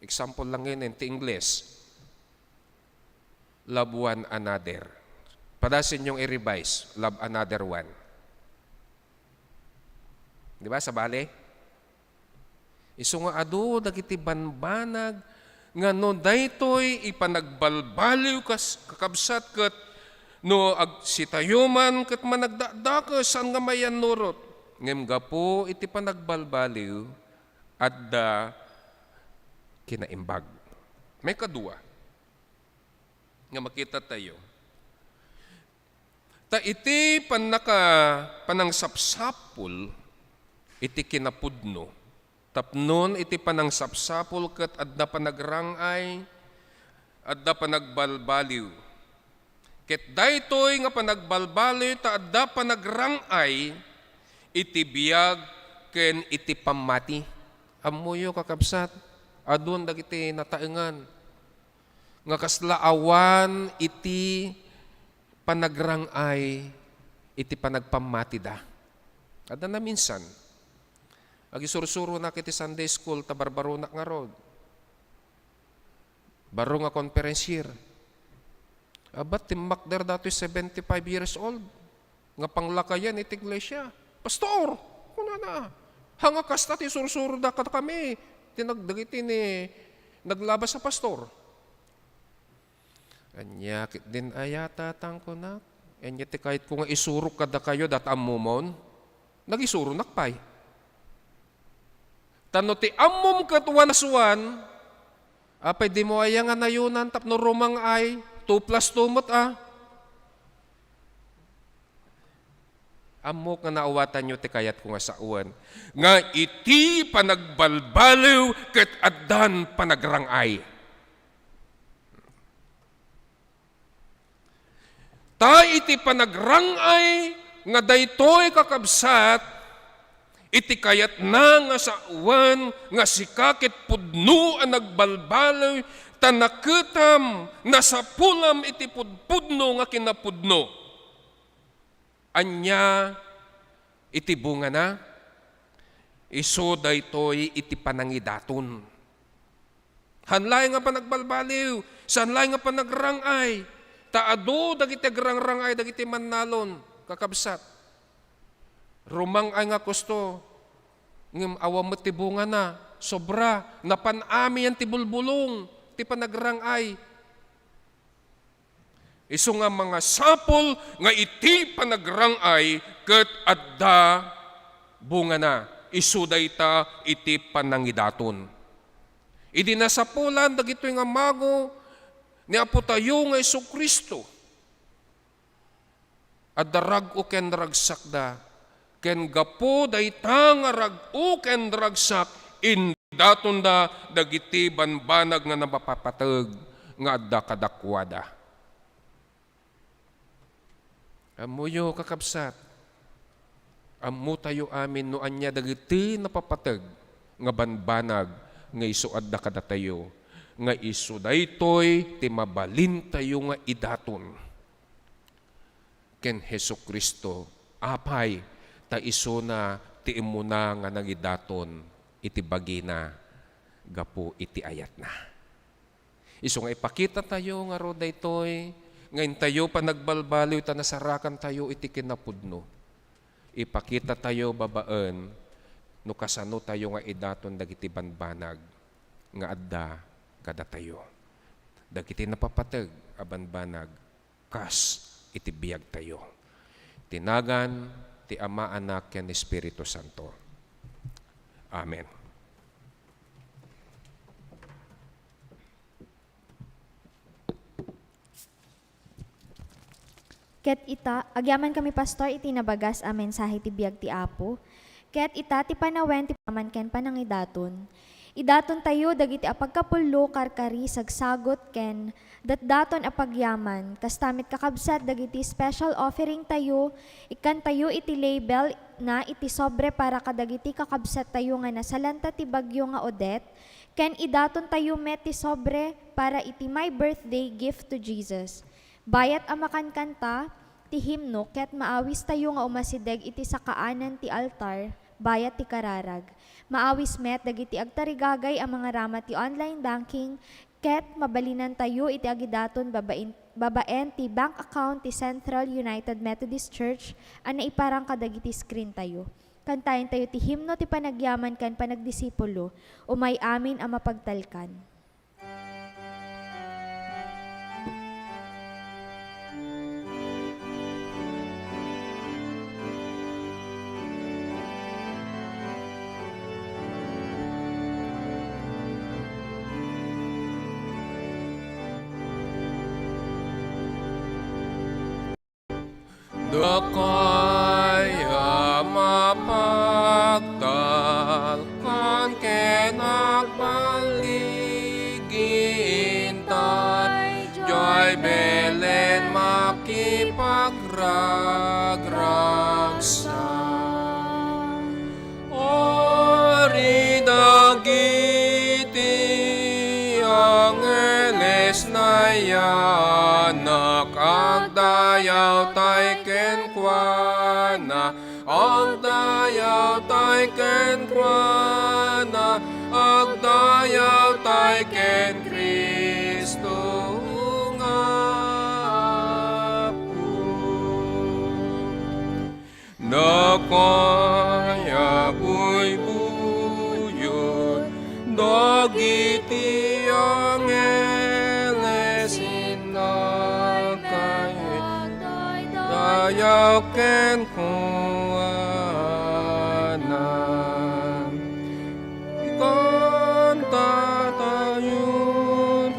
example lang ngayon, ti Ingles. Love one another. Padasin yung i-revise, love another one. Di ba, sabali? Isu nga adu dagiti banbanag nga no daytoy ipanagbalbaliw kas-, kakabsat, ket no ag-, sitayo man ket managdakdakes, saan nga mayannurot. Ngem gapu iti panagbalbaliw, adda kinaimbag. Maikadua nga makita tayo, ta iti pannaka-, panangsapsapul iti kinapudno, tapnon iti panangsapsapul ket adda panagrang-ay, adda panagbalbaliw. Ket daytoy nga panagbalbaliw ta adda panagrang-ay iti biag ken iti pammati. Ammoyo, kakabsat, adun dagiti nataengan nga kasla awan iti panagrang-ay iti panagpammatida. Adda naminsan, agisursuronak iti Sunday school ta barbaronak ngarud. Baro nga conferencier. Aba, timmakder datoy seventy-five years old nga panglakayan iti iglesia. "Pastor," kunana, "haan nga kasta ti sursuroda kadakami ti nag-, dagiti ni naglabas a pastor." "Ania ketdin aya, tatang?" kunak. "Ania ti kayatko nga isurok kadakayo, dayta ammomon?" Nagisuronak pay. Ta no ti ammom ket one as one, apay dimo aya nga nayonan tapno rumang-ay, two plus two met a? Ammok nga naawatanyo ti kayatko nga sawen, nga iti panagbalbaliw ket addan panagrang-ay. Ta iti panagrang-ay nga daytoy, kakabsat, iti kayatna nga sawen nga sika ket pudno a nagbalbaliw, ta naketam, nasapulam iti pudpudno nga kinapudno. Ania iti bungana? Isu daytoy iti panangidaton. Haan laeng nga panagbalbaliw, saan laeng nga panagrang-ay, ta adu dagiti agrangrang-ay dagiti mannalon, kakabsat. Rumang-ay nga kusto, ngem awan met ti bungana, sobra, napan amin ti bulbulong ti panagrang-ay. Isu nga masapul nga iti panagrang-ay ket adda bungana. Isu dayta iti panangidaton. Idi nasapulan dagitoy nga mago ni Apotayo nga Jesu-Cristo, adda rag-o ken ragsakda, ken gapu dayta nga rag-o ken ragsak, indatonda dagiti banbanag nga napapateg nga adda kadakuada. Ammoyo, kakabsat, ammotayo amin no ania dagiti napapateg nga banbanag nga isu adda kadatayo, nga isu daytoy ti mabalintayo nga idaton ken Jesu-Cristo. Apay ta isuna ti immuna nga nangidaton iti bagina gapu iti ayatna. Isu nga ipakita tayo ngarud daytoy, nga intayo panagbalbaliw ta nasarakan tayo iti kinapudno. Ipakita tayo babaen no kasano tayo nga idaton dagiti banbanag nga adda kadatayo. Dagiti napapateg a banbanag kas iti biagtayo. Ti nagan ti Ama, Anak, ken Espiritu Santo. Amen. Ket ita, agyaman kami, Pastor, iti nabagas a mensahe ti biag ti Apo. Ket ita ti panawen ti paman ken panangidaton. Idatontayo dagiti apagkapullo, karkari, sagsagut, ken datdaton a pagyaman. Kasta met, kakabsat, dagiti special offering tayo, ikkantayo iti label na iti sobre para kadagiti kakabsattayo nga nasalanta ti bagyo nga Odette, ken idatontayo met ti sobre para iti My Birthday Gift to Jesus. Bayat a makankanta ti himno ket maawistayo nga umasideg iti sakaanan ti altar bayat ti kararag. Maawis met dagiti agtarigagay a mangarama ti online banking ket mabalinantayo iti agidaton babaen, babaen ti bank account ti Central United Methodist Church a naiparang kadagiti screen tayo. Kantaentayo ti himno ti panagyaman ken panagdisipulo, Umay Amin a Mapagtalkan. Dakay a mapagtalkan ken agbaligi, intay diay Belen makipagragragsak. Ari dagiti angheles nayanak, agdayawtay kenkuana, agdayawtay kenkuana, agdayawtay ken Cristo nga Apo. Dakay a buybuyon dagiti angheles, intay agdaydayaw kenkuana. Ikantatayo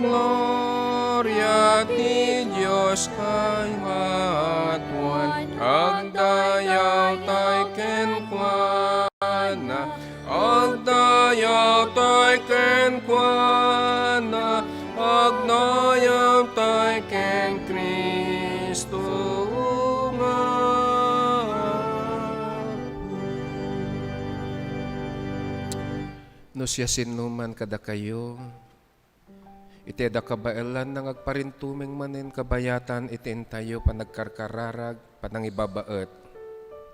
gloria ti Dios kayatwan, agdayawtay kenkuana, agdayawtay kenkuana, agdayawtay ken Cristo nga Apo. No siasinoman kadakayo, iti adda kabaelanna nga agparintumeng manen kabayatan iti intayo panagkarkararag, panangibabaet,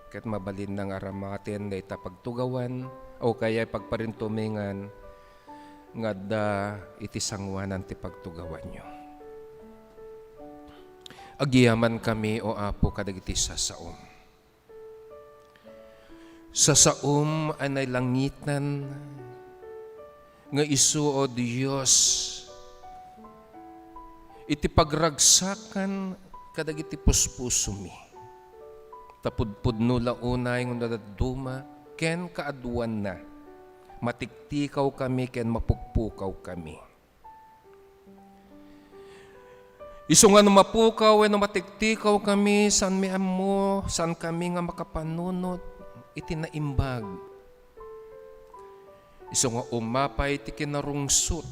ket mabalinna nga aramaten dayta pagtugawan, o kayat pagparintumengan nga adda iti sangoanan ti pagtugawanyo. Agyamankami, O Apo, kadagiti sasaom. Sasaom a nailangitan nga isu, O Dios, iti pagragsakan kadagiti puspusomi. Ta pudpudno la unay nga no dadduma ken kaaduanna, matiktikawkami ken mapukpukawkami. Isu nga no mapukaw wenno matiktikawkami, saanmi ammo, saankami nga makapanunot iti naimbag. Isu nga umapay ti kinarungsot,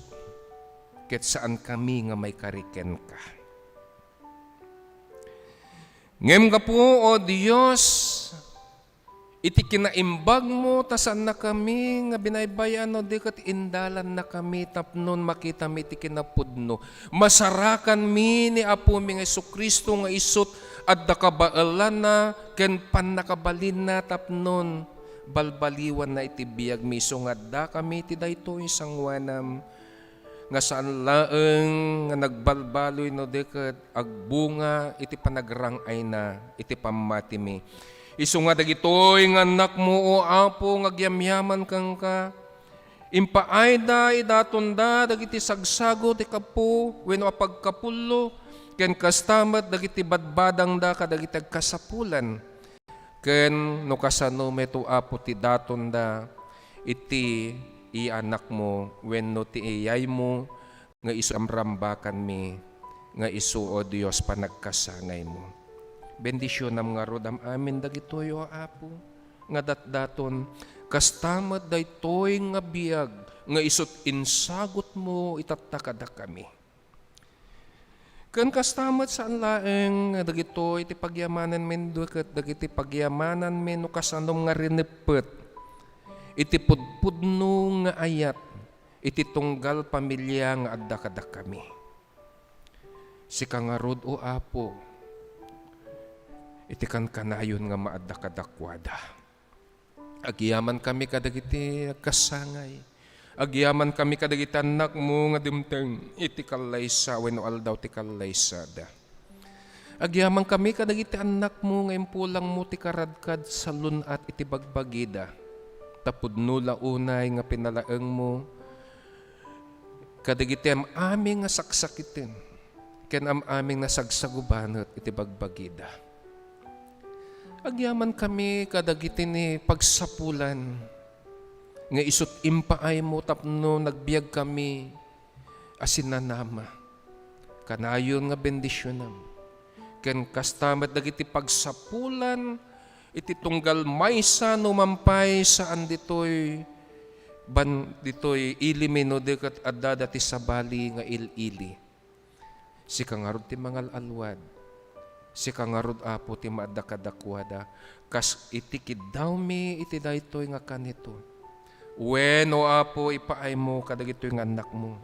ket saankami nga maikari kenka. Ngem gapu, O Dios, iti kinaimbagmo, ta saannakami nga binaybay-an no di ket indalannakami tapno makitami iti kinapudno. Masarakanmi ni Apomi nga Jesu-Cristo nga isut' adda kabaelanna ken pannakabalinna tapno balbaliwanna iti biagmi, isu nga addakami iti daytoy sangoanam. nga saan laeng nga nagbalbaloy no di ket agbunga iti panagrang-ayna iti pammatimi. Isu nga dagitoy nga annakmo, O Apo, nga agyamyaman kenka, impaayda, idatonda dagiti sagsagut ti kapu wenno a pagkapullo, ken kasta met dagiti badbadangda kadagiti agkasapulan. Ken no kasano met, O Apo, ti datonda iti iyanakmo wenno ti iyaymo nga isu amrambakanmi nga isu, O Dios, panagkasangaymo. Bendisionam ngarud am-amin dagitoy, O Apo, nga datdaton, kasta met daytoy nga biag nga isut' insagutmo itatta kadakami. Ken kasta met saan laeng nga dagitoy ti pagyamananmi ket dagiti pagyamananmi no kasanom nga rineppet iti pudpudno nga ayat iti tunggal pamilia nga adda kadakami. Sika ngarud, O Apo, iti kankanayon nga maadda kadakuada. Agyamankami kadagiti agkasangay. Agyamankami kadagiti annakmo nga dimteng iti kallaysa wenno aldaw ti kallaysada. Agyamankami kadagiti annakmo nga impulangmo ti karadkad salun-at iti bagbagida. Ta pudno la unay nga pinalaengmo kadagiti am-amin nga saksakiten ken am-amin nga sagsagubanet iti bagbagida. Agyamankami kadagiti ni pagsapulan nga isut' impaaymo tapno nagbiagkami a sinanama. Kanayon nga bendisionam. Ken kasta met dagiti pagsapulan iti tunggal maysa no mampay saan ditoy ban-, ditoy ili mi no di ket addada ti sabali nga il-ili. Sika ngarud ti mangal-alwad. Sika ngarud, Apo, ti maadda kadakuada, kas iti kiddawmi iti daytoy nga kanito. Wen, O Apo, ipaaymo kadagitoy nga annakmo.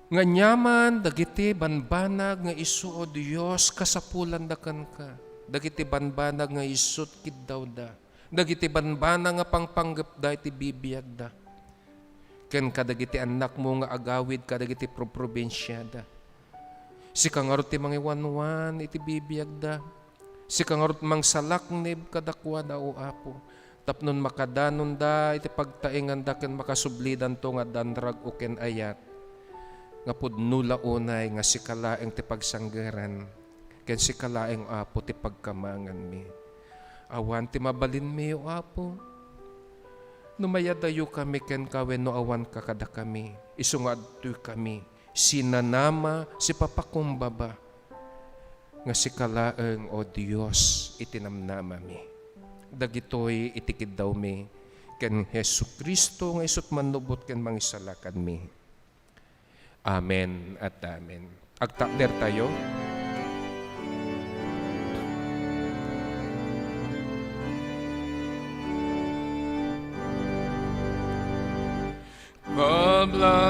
Nga aniaman dagiti banbanag nga isu, O Dios, kasapulanda kenka. Dagiti banbanag nga isut' kiddawda. Dagiti banbanag nga pangpanggepda iti bibiagda. Ken kadagiti annakmo nga agawid kadagiti proprobinsiada. Sika ngarud ti mangiwanwan iti bibiagda. Sika ngarud mangsalaknib kadakuada, O Apo, tapno makadanonda iti pagtaenganda ken makasublidanto nga addan rag-o ken ayat. Nga pudno la unay nga sika laeng ti pagsanggeran, ken sika laeng, Apo, ti pagkamanganmi. Awan ti mabalinmi, O Apo. No mayadayokami kenka wenno awanka kadakami, isu nga adtoykami sinanama, sipapakumbaba, nga sika laeng, O Dios, iti namnamami. Dagitoy iti kiddawmi ken Jesu-Cristo nga isut' mannubot ken mangisalakanmi. Amen at amen. Agtakdertayo. Kabla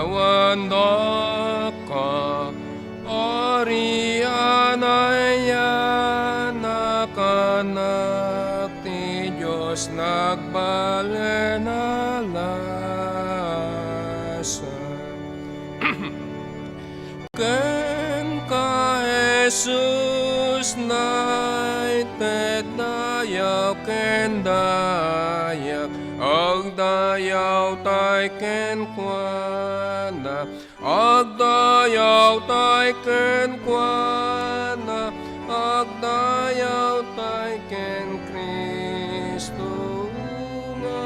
awan daka, Ari a nayan a Kanak ti Dios nagbalen a lasa. Kenka, Jesus, naited dayaw ken dayak, agdayawtay kenkuana. Agdayawtay kenkuana, agdayawtay ken Cristo nga.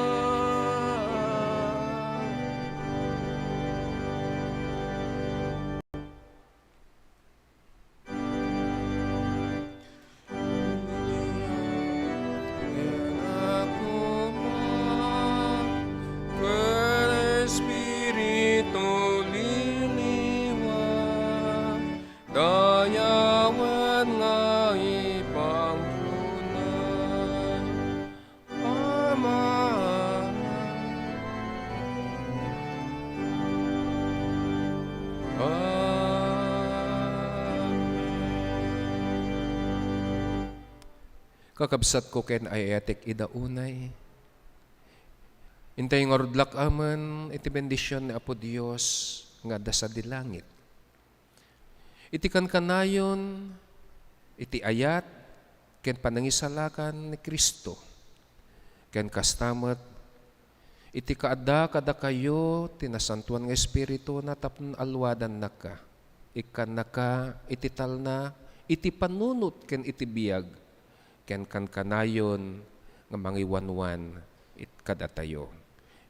Ken Espiritu liliwa, dayawen nga ipangruna. Amen. Kakabsatko ken ay-ayatek ida unay, intay ngarud lak-amen iti bendision ni Apo Dios nga adda sadi langit. Iti kankanayon, iti ayat, ken panangisalakan ni Cristo. Ken kasta met, iti kaadda kadakayo ti Nasantoan nga Espirituna tapno alwadannaka, ikkannaka iti talna iti panunot ken iti biag, ken kankanayon nga mangiwanwan it kadatayo.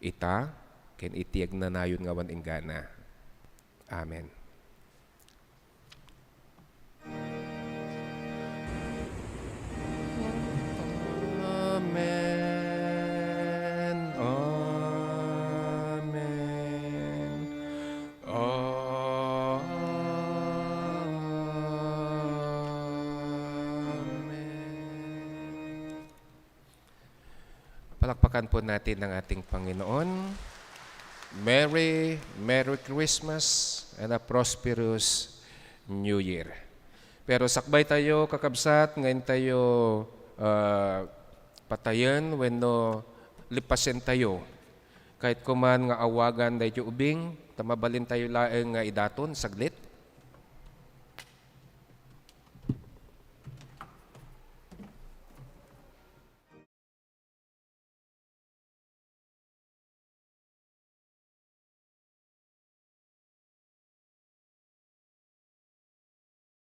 Ita, ken iti agnanayon nga awan inggana. Amen. Amen. Amen. Amen. Palakpakan po natin ang ating Panginoon. Merry, Merry Christmas and a prosperous New Year. Pero sakbay tayo, kakabsat, nga intayo, ah, patayen wenno lipasen tayo. Kahit kuman nga awagan daytoy ubing, ta mabalin tayo laeng nga idaton saglit.